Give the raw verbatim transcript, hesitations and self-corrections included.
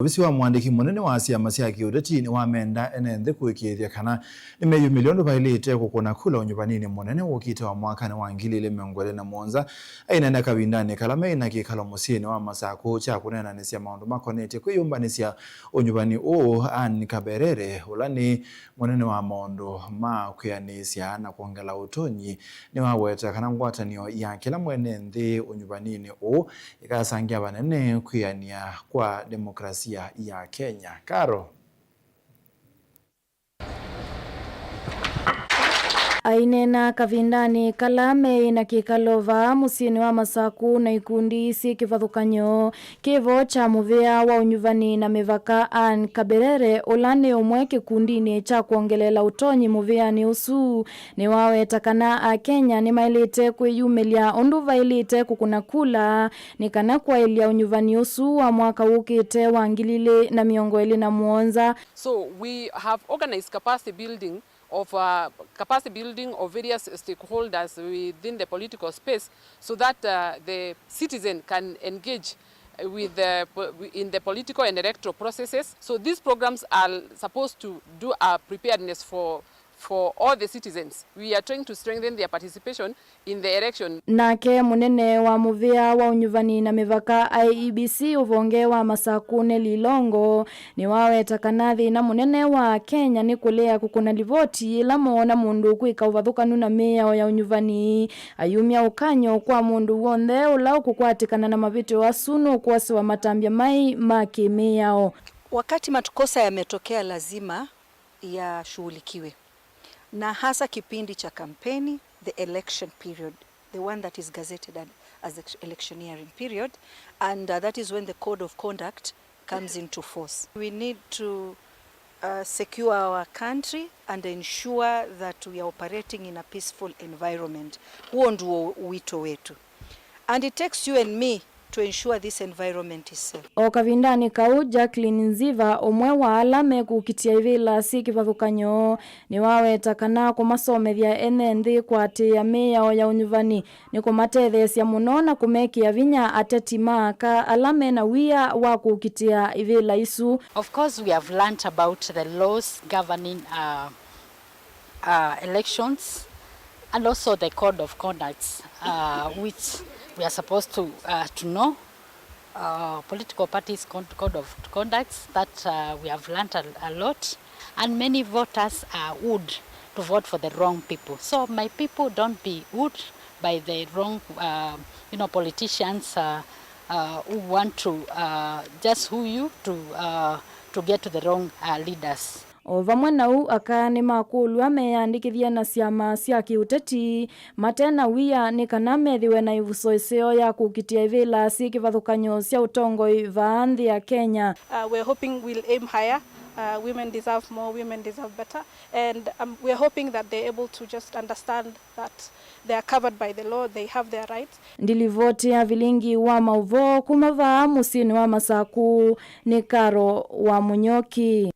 Ovisi wa mũandĩki mũnene wa syama sya kĩũteti nĩwamenda ene nthĩ kũĩkĩĩthya kana nĩmeyumĩlya ũndũ vaĩlĩte kũkũna kula ũnyuvaninĩ mũnene wũkĩte wa mwakanĩ wa ngili ilĩ mĩongo ĩlĩ na mũonza. Aineena kavindanĩ kala meĩ na kĩkalo mũsyĩnĩ wa Masakũ kya kũneenanĩsya maũndũ makonetye kwĩyũmbanĩsya ũnyuvani ũũ, Anne Kaberere, ũla nĩ mũnene wa maũndũ ma kwĩanĩsya na kwongela ũtonyi, nĩwaweta kana ngwatanĩo ya kĩla mwene nthĩ ũnyuvaninĩ ũũ ĩkasangĩa vanene kwĩanĩa kwa demokrasia ya Kenya. Karo. Aineena kavindanĩ kala meĩ na kĩkalo vaa mũsyĩnĩ wa Masakũ na ikundi syĩ kĩvathũkany'o kĩvo kya mũvĩa wa ũnyuvani na mĩvaka, Anne Kaberere, ũla nĩ ũmwe kĩkundinĩ kya kwongeleela ũtonyi mũvĩanĩ ũsu, nĩwaweta kana Akenya nĩmaĩlĩte kwĩyumĩlya ũndũ vaĩlĩte kũkũna kula nĩ kana kwaĩlya ũnyuvani ũsu wa mwaka wũkĩte wa ngili ilĩ na mĩongo ĩlĩ na mũonza. So we have organized capacity building of, uh, capacity building of various stakeholders within the political space so that, uh, the citizen can engage with the po-, in the political and electoral processes. So these programs are supposed to do a preparedness for, for all the citizens. We are trying to strengthen their participation in the election. Nake mũnene wa mũvĩa wa ũnyuvani na mĩvaka, I E B C, ũvonge wa Masakũ, Nelly Longo, nĩwaweta kana thĩna mũnene wa Akenya nĩ kũlea kũkũna livoti yĩla moona mũndũ ũkwĩka ũvathũkanu na mĩao ya ũnyuvani. Ayumya ũkany'o kwa mũndũ w'onthe ũla ũkũkwatĩkana na mavĩtyo asu nũkwosĩwa matambya maĩ ma kĩmĩao. Wakati makosa yametokea, lazima yashughulikiwe, na hasa kipindi cha kampeni, the election period, the one that is gazetted as, as electioneering period, and, uh, that is when the code of conduct comes into force. We need to, uh, secure our country and ensure that we are operating in a peaceful environment. Huo ndio wito wetu. And it takes you and me to ensure this environment is safe. O kavindanĩ kau, Jacqueline Nziva, ũmwe wa ala mekũkitĩa ivĩla syĩ kĩvathũkany'o, nĩwaweta kana kũmasomethya ene nthĩ kũatĩĩa mĩao ya ũnyuvani nĩ kũmatetheesya mũno na kũmekĩa vinya ateti ma aka ala me na wia wa kũkitĩa ivĩla isu. Of course, we have learnt about the laws governing, uh, uh, elections, and also the code of conducts, uh, which we are supposed to, uh, to know. Uh, political parties con-, code of conducts that, uh, we have learnt a, a lot, and many voters are wooed to vote for the wrong people. So my people, don't be wooed by the wrong, uh, you know, politicians, uh, uh, who want to, uh, just woo you to, uh, to get to the wrong, uh, leaders. O vamwe na ũu, aka nĩmakũlw'a meyandĩkĩthye na syama sya kĩũteti mate na wia nĩ kana methĩwe na ĩvuso ĩseo ya kũkitĩa ivĩla syĩ kĩvathũkany'o sya ũtongoi vaa nthĩ ya Kenya. Uh, we're hoping we'll aim higher. Uh, women deserve more, women deserve better. And, um, we're hoping that they're able to just understand that they are covered by the law, they have their rights. Ndilivoti ya vilingi wa maũvoo kuma vaa mũsyĩnĩ wa Masakũ nĩ Karo wa Mũnyoki.